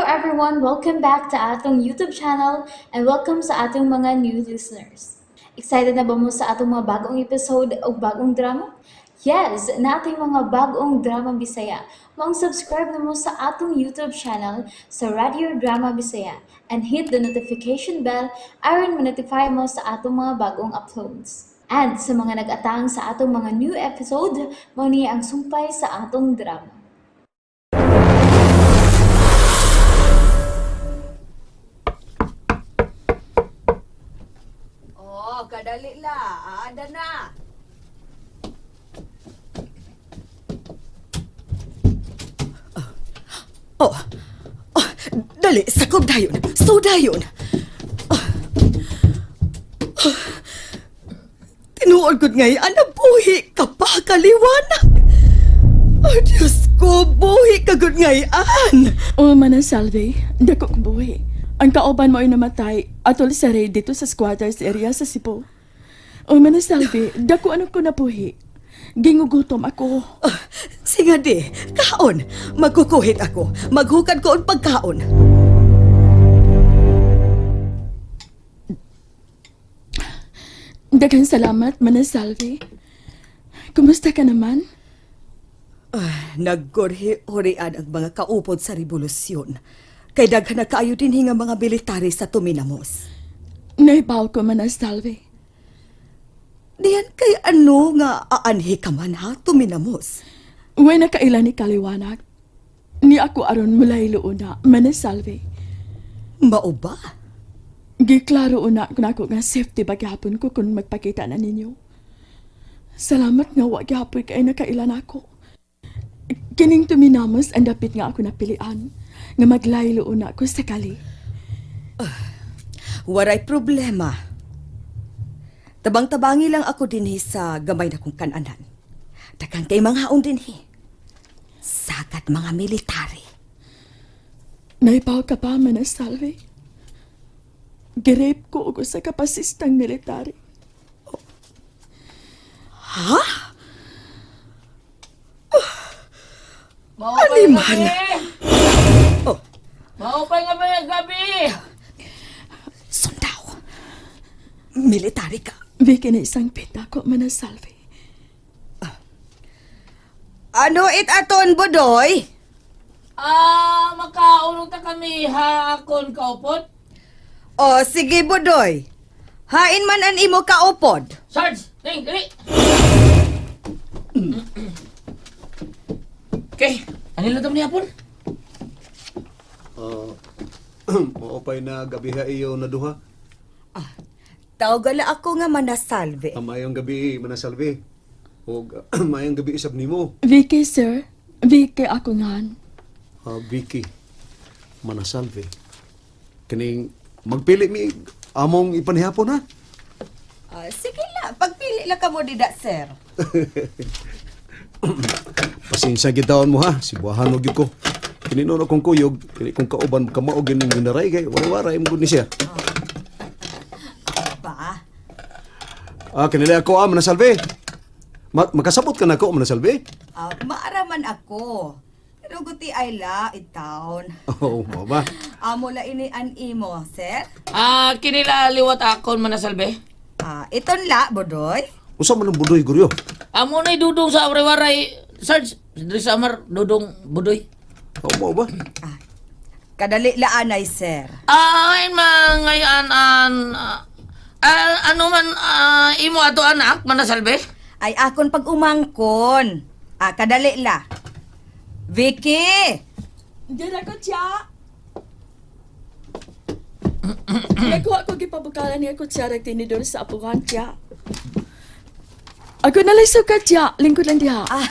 everyone! Welcome back to atong YouTube channel and welcome sa atong mga new listeners. Excited na ba mo sa atong mga bagong episode o bagong drama? Yes, nating mga bagong drama Bisaya. Maong subscribe na mo sa atong YouTube channel sa Radio Drama Bisaya and hit the notification bell aron ma-notify mo sa atong mga bagong uploads. And sa mga nag-atang sa atong mga new episode, mao ni ang sumpay sa atong drama. Oh, kadali la. Ada na. Oh, oh, dali, sakob dayon. So dayon. Oh. Oh. Tinuod gud ngay, ana buhi ka pa kaliwanag. Oh, Diyos ko, buhi ka gud ngayan. O manang Salve, dako ko buhi. Ang kauban mo ay namatay atol sa raid dito sa squatters area sa Cebu. O manang Salve, dako ano ko nabuhi. Gingugutom ako. Oh, singa di, kaon. Magkukuhit ako. Maghukad ko ang pagkaon. Daghang salamat, Manang Salve. Kumusta ka naman? Ah, naggorhi-horian ang mga kaupod sa revolusyon. Kay daghan na kaayo dinhi nga mga military sa Tuminamos. Naibaw ko, Manang Salve. Diyan kay ano nga aanhi ka man ha, Tuminamos. Uwe na kaila ni Kaliwanag. Ni ako aron mulay una, Manang Salve. Mao ba? Giklaro una kun ako nga safety ba gihapon ko kung magpakita na ninyo. Salamat nga wa gihapon kay nakailan ako. Kining tuminamos ang dapit nga ako napilian nga maglaylo una ko sa kali. Waray problema. Tabang-tabangi lang ako dinhi sa gamay na kong kananan. Daghan kay manghaon dinhi. Sagat mga military. Naipaw ka pa man salve. Girape ko og usa ka pasistang military. Ha? Maupay Ano nga man? gabi! Oh, Maupay nga ba gabi? sundaw. Military ka. Vicky na isang pita ko man salve. Ano it aton, Budoy? Ah, makaulong ta kami ha akon kaupod. O, sige, Budoy. Hain man an imo kaupod. Sarge, ting, dali. Okay, ano lang ni hapon? Ah, maupay na gabi ha iyo na duha. Tawgala ako nga manasalve. Ah, maayong gabi manasalve. Og maayong gabi isab nimo. Vicky sir, Vicky ako ngan. Ah, Vicky manasalve. Kining magpili mi among ipanihapon ha. Ah, sige la, pagpili la kamo dida, sir. Pasensya gid taon mo ha, sibuahan og gyud ko. Kini noon akong kuyog, kini kong kauban kamao gyud ning ginaray kay wala-wala mo gud ni siya. Ba? Ah, kanila ako ah, manasalve. Makasabot ka na ako manasalve. Ah, maaraman ako. Pero guti ay la, in town. Oh, mao ba? Amo la ini an imo, sir. Ah, kinila liwat akon manasalbe. Ah, iton la, Budoy. Usa man ang budoy guryo. Amo na dudong sa Arewaray. Sarge, diri sa Amar, dudong budoy. Oh, mao ba? Ah, kadali la anay, sir. Ay, mga an an ah, ano man ah, imo ato anak manasalbe? Ay akon pag umangkon. Ah, kadali la. Vicky! Dira ko siya. Nakuha ko gipabukalan niya kutsara tinidor sa apuhan siya. Ako na lang sukat siya, lingkod lang diha. Ah,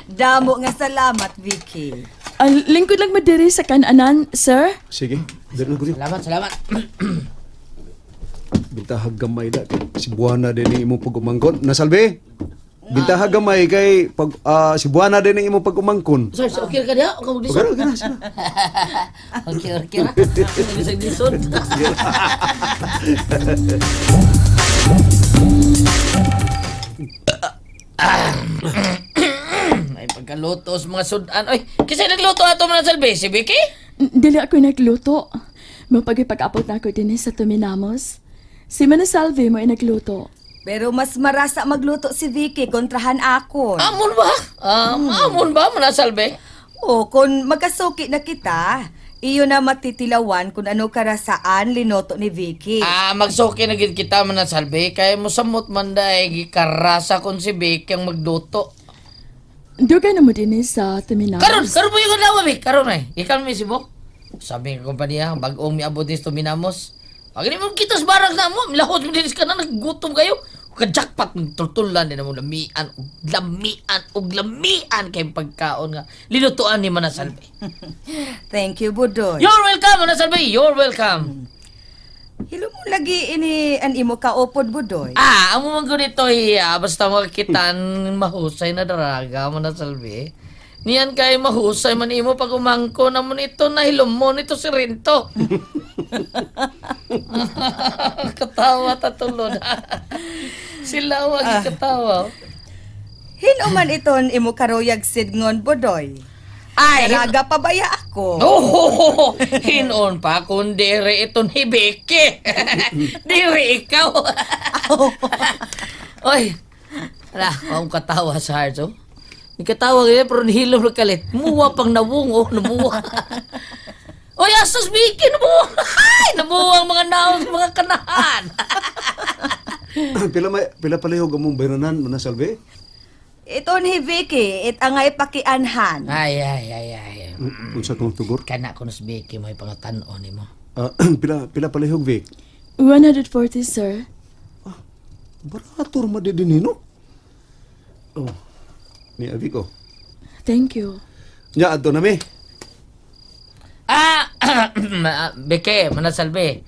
damo nga salamat, Vicky. Ang lingkod lang madiri sa kananan, sir. Sige, diri na guryo. Salamat, salamat. Bintahag gamay da kay Sibuana din ang imong pag-umangkon. Nasalbi. Bintahag gamay kay pag ah, Sibuana din ang imong pag-umangkon. Sarge, okay ka diha? Okay, Okay, okay na, sige. Okay, okay ra. Bisag lisod. Ay, pagkaluto sa mga sudan. Oy, kasi nagluto ato man sa si Vicky? Dili ako nagluto. Mapagipag-abot na ako din sa Tuminamos. Si Manasalve mo ay nagluto. Pero mas marasa magluto si Vicky kontrahan ako. Amon ba? Ah, Amon ba, manasalbe? O kung magkasuki na kita, iyo na matitilawan kung ano karasaan linoto ni Vicky. Ah, magsuki na gid kita manasalbe kay mosamot man dai gikarasa kon si Vicky ang magluto. Dugay na mo din sa Tuminamos. Karon, karon mo yung adlaw, Vic. Karon ay. Ikan mi Cebu. Sabi ng kompanya, bag-ong miabot din sa Tuminamos. Pag mo kita sa barang na mo, milahod mo din ka na, naggutom kayo. Kajakpat ng tultulan din mo lamian, ug lamian, ug lamian kay pagkaon nga. Linutuan ni Manasalbe. Thank you, Budoy. You're welcome, Manasalbe. You're welcome. Hilo mo lagi ini an imo kaupod, Budoy. Ah, amo man gud ito hiya basta makakita ang mahusay na daraga Manasalbe. Niyan kay mahusay man imo pag umangko na mo nito nahilom mo nito si Rinto. Katawa tatulod. Sila wag katawa. Hino man iton imo karuyag sidngon, Budoy. Ay, Daraga pa baya ako. Oh, hinon pa kun dire iton hibiki. Dire ikaw. Oy. Ala, akong katawa sa heart, oh. Ni katawa ganyan, pero nihilom na kalit. Muwa pang nawong, oh, namuwa. Oy, asas Vicky, namuwa. Ay, namuwa ang mga naong, mga kanahan. Pila may pila palihog among bayranan manasalbe? Iton hi Vicky, it angay pakianhan. Ay, ay, ay, ay. Unsa tong tugor? Kana ko na si Vicky, may pangatan-on nimo. Ah, pila pila palihog Vic. 140, sir. Barato ra man din no. Oh. Ni Vic oh. Thank you. Nya adto na mi. Ah, Beke, manasalbe.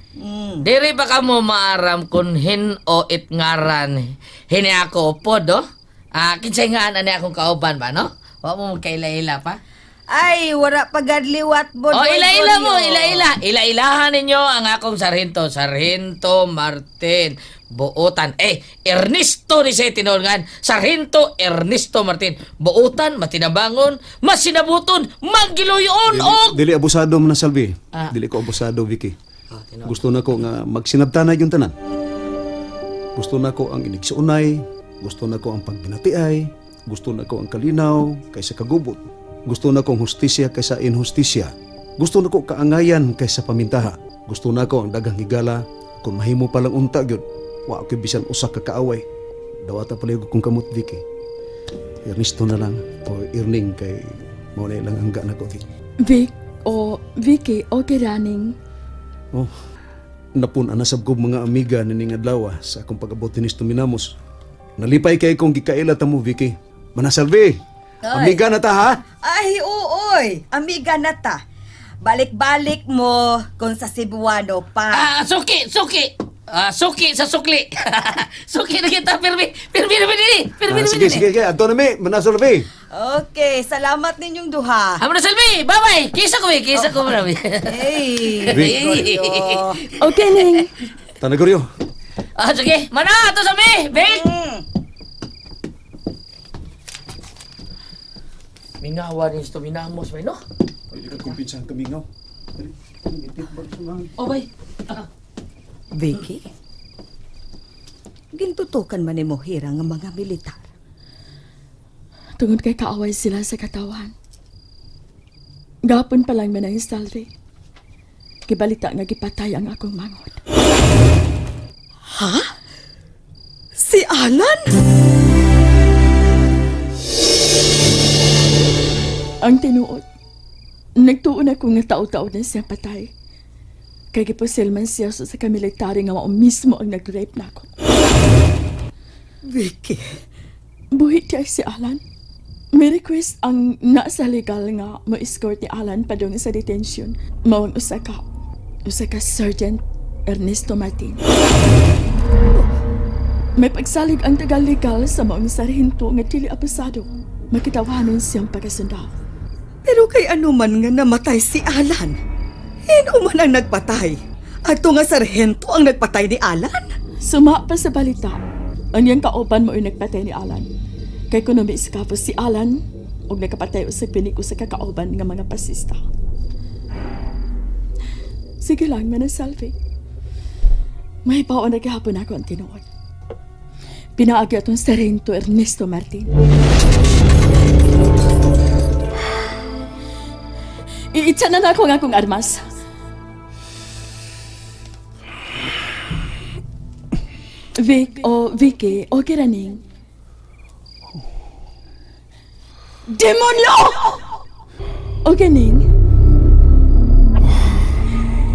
Diri ba ka mo maaram kung hin o it ngaran hini ako upod, oh? Ah, kinsay nga ani akong kauban ba, no? Wa mo magkaila-ila pa? Ay, wara pa gadliwat, Budoy. Oh, ila-ila mo, Goryo. ila-ila. Ila-ilahan ninyo ang akong sarhento. Sarhento Martin Buutan. Eh, Ernesto ni siya tinuod. Sarhento Ernesto Martin. Buutan, matinabangon, masinabuton, maggiluyon og... Dili, dili abusado manasalbe. Ah. Dili ko abusado Vicky. Oh, tinuod. Gusto na ko nga magsinabtanay yung tanan. Gusto na ko ang inigsuunay, gusto na ko ang pagbinatiay, gusto na ko ang kalinaw kaysa kagubot. Gusto na ko ang hustisya kaysa inhustisya. Gusto na ko kaangayan kaysa pamintaha. Gusto na ko ang daghang higala kung mahimo pa lang unta gyud. Wa ko bisan usa ka kaaway. Dawata palihog kong kamot Vicky. Ernesto na lang o Erning kay mao na ilang hangga na ko Vic. Vic o Vicky, okay running. Oh, napun anasab ko mga amiga nining adlaw sa akong pag-abot ni Tuminamos. Nalipay kay kong gikaila ta mo, Vicky. Manasalvi. Amiga na ta ha. Ay, ooy, amiga na ta. Balik-balik mo kung sa Cebuano pa. Ah, suki, suki. Ah, suki sa sukli. Suki na kita, pirmi. Pirmi na pinili. Pirmi Ah, na sige, pinili. sige, sige. Adto na mi, manasalvi. Okay, salamat ninyong duha. Amo na salvi. Bye-bye. Kisa ko, eh. Kisa ko marami. Hey, Vic. Goryo. Okay, Ning. Tanagoryo. Ah, sige. Mana, ato sa mi. Vic. Mingawa ni sto minamos may no. Pwede ka kumpinsahan kamingaw. Oh, bay. Vicky, gintutukan man ni Mohira nga mga militar. Tungod kay kaaway sila sa katawan. Gapon pa lang man ang salve. Gibalita nga gipatay ang akong mangod. Si Alan? Ang tinuod, nagtuon ako nga tao-tao na siya patay. Kay gipusil man siya sa sa kamilitary nga mao mismo ang nag-rape nako. Vicky, Buhi kay si Alan. May request ang nasa legal nga mo-escort ni Alan padung sa detention. Mao ang usa ka Sergeant Ernesto Martin. May pagsalig ang taga-legal sa maong sarhento nga dili abusado. Makitawanon siyang pagkasundao. pero kay ano man nga namatay si Alan? Hino man ang nagpatay? Ato nga sarhento ang nagpatay ni Alan? Suma pa sa balita, ang iyang kauban mo ay nagpatay ni Alan. Kay kuno may iskapo si Alan, og nakapatay usag pinik usa ka kauban nga mga pasista. Sige lang, Manang Salvi. Mahibaw na gihapon ako ang tinuod. Pinaagi atong Sargento Ernesto Martin. Iitsa na nako ang akong armas. Vic o Vicky, okay ra ning. Demonyo! Okay ning.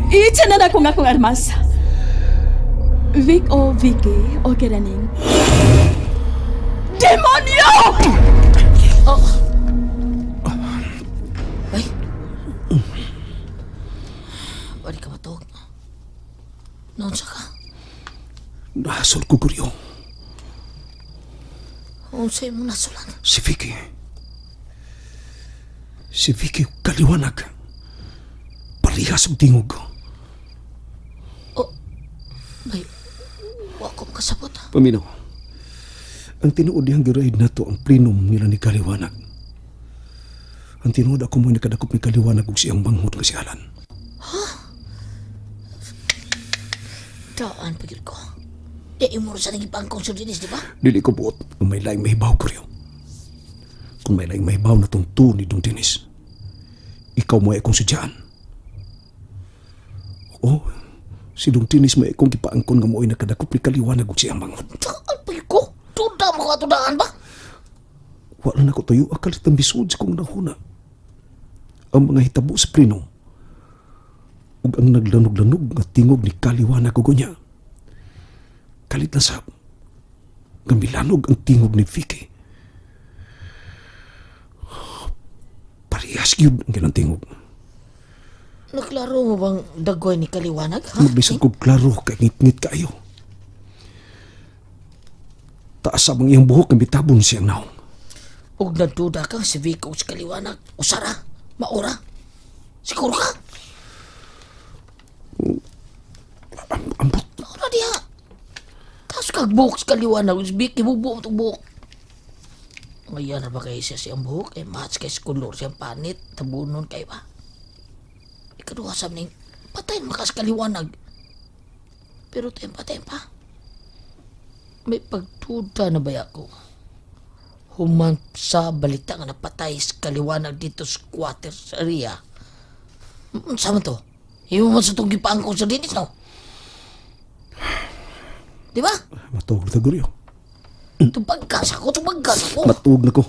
Iitsa na nako ang akong armas. Vic o Vicky, okay ra ning. Demonyo! Oh. Ay. Wali ka matog. Naunsa ka? Nasol ko, Guryo. Unsay mo nasulan? Si Vicky. Si Vicky kaliwanag. Parehas og tingog. Oh. Ay, wa ko makasabot. Paminaw. Ang tinuod dihang giraid nato ang plenum nila ni Kaliwanag. Ang tinuod ako mo'y nakadakop ni Kaliwanag ug siyang manghod nga si Alan. Daan pagil ko. Di imo sa naging pangkong sa dinis, di ba? Dili ko buot kung may laing mahibaw, Kuryo. Kung may laing mahibaw na tong ni Dong Dennis. Ikaw mo ay akong sudyaan. Oo, si Dong Dennis may akong gipaangkon nga mo'y nakadakop ni Kaliwanag ug siyang manghod. Daan pagil ko. Duda mo ka ato daan ba? Wala na ko tuyo akalit ang bisod sa kong nahuna. Ang mga hitabo sa plenum ug ang naglanog-lanog nga tingog ni Kaliwanag ug unya. Kalit na sab nga milanog ang tingog ni Vicky. Parehas gyud ang ganang tingog. Naklaro mo bang dagoy ni Kaliwanag, ha? Magbisod kog klaro kay ngit-ngit kaayo. Taas sa iyang buhok nga mitabon siyang naong. Ug nagduda ka si Vico sa Kaliwanag. Usara, maura. Siguro ka. Ambot. Maura diha. Taas kag buhok sa Kaliwanag. Si Vicky, bubo mo itong buhok. Ngayon na ba kayo siya siyang buhok? Eh, match kay sa kulor siyang panit. Tabunon kayo ba? Ikaduha sa ning patay naman ka sa Kaliwanag. Pero tempa-tempa. May pagduda na ba ako? Human sa balita nga napatay sa Kaliwanag dito sa quarters area. Unsa man to? Imo man sa itong gipaangkong sa dinis, no? Di ba? Matuog na ta, Guryo. Tubagkas ako, tubagkas ako. Matuog na ko.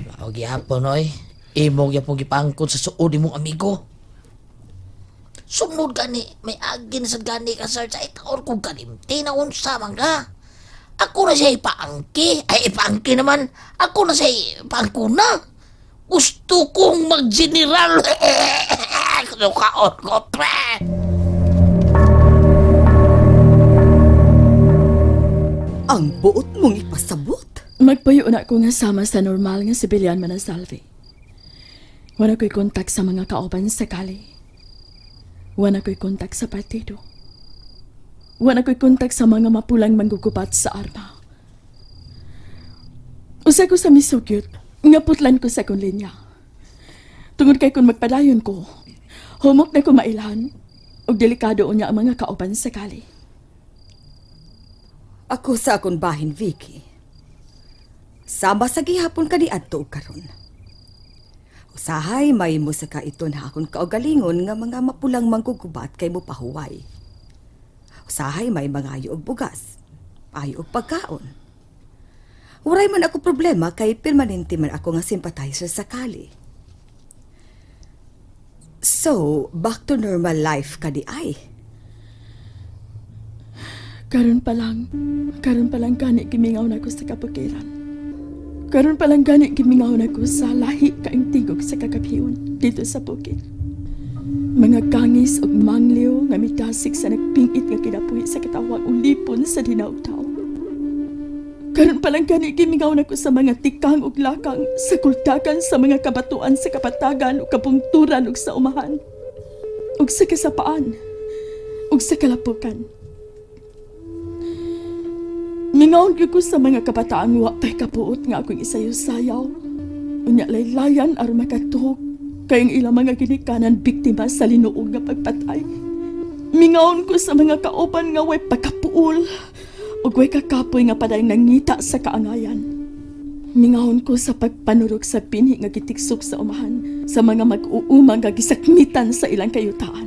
Mao gihapon, oy. Imo gyapon gipaangkon sa suod imong amigo. Sunod gani, may agi na sa gani ka sir sa itaor kong kalimti na unsa man ka. Ako na siya ipaangki. Ay, ipaangki naman. Ako na siya ipaangkuna. Gusto kong mag-general. Kaon ko, pre. Ang buot mong ipasabot. Magpayo na ko nga sama sa normal nga sibilyan man ang salve. Wala ko'y kontak sa mga kauban sa kali. Wala ko'y kontak sa partido. Wala ko'y kontak sa mga mapulang manggugubat sa arma. Usa ko sa misugyot, nga putlan ko sa akong linya. Tungod kay kung magpadayon ko, humok na ko mailhan, ug delikado unya ang mga kauban sa kali. Ako sa akong bahin, Vicky. Sama sa gihapon ka ni adto og karon. Usahay may mo sa kaiton ha akong kaugalingon nga mga mapulang manggugubat kay mo pahuway. Usahay may mangayo og bugas, ayo og pagkaon. Waray man ako problema kay permanente man ako nga sympathizer sa kali. So, back to normal life ka di ay. Karon pa lang gani gimingaw na ko sa kabukiran. Karon pa lang gani gimingaw na ko sa lahi kaing tigog sa kakapiyon dito sa bukid. Mga kangis ug mangliw nga midasig sa nagpingit nga kinabuhi sa katawag ug lipon sa dinawtaw. Karon pa lang gani gimingaw na ko sa mga tikang ug lakang sa kultakan sa mga kabatuan sa kapatagan ug kabungturan ug sa umahan ug sa kasapaan ug sa kalapukan. Mingaon gyud ko sa mga kabataang wa pa'y kabuot nga akong isayo-sayaw. Unya laylayan aron makatuhog Kay ang ilang mga ginikanan biktima sa linuog nga pagpatay. Mingawon ko sa mga kauban nga way pagkapuol ug way kakapoy nga padayong nangita sa kaangayan. Mingawon ko sa pagpanurok sa binhi nga gitiksok sa umahan sa mga mag-uuma nga gisakmitan sa ilang kayutaan.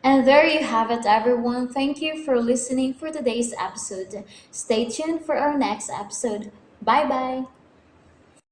And there you have it, everyone. Thank you for listening for today's episode. Stay tuned for our next episode. Bye bye.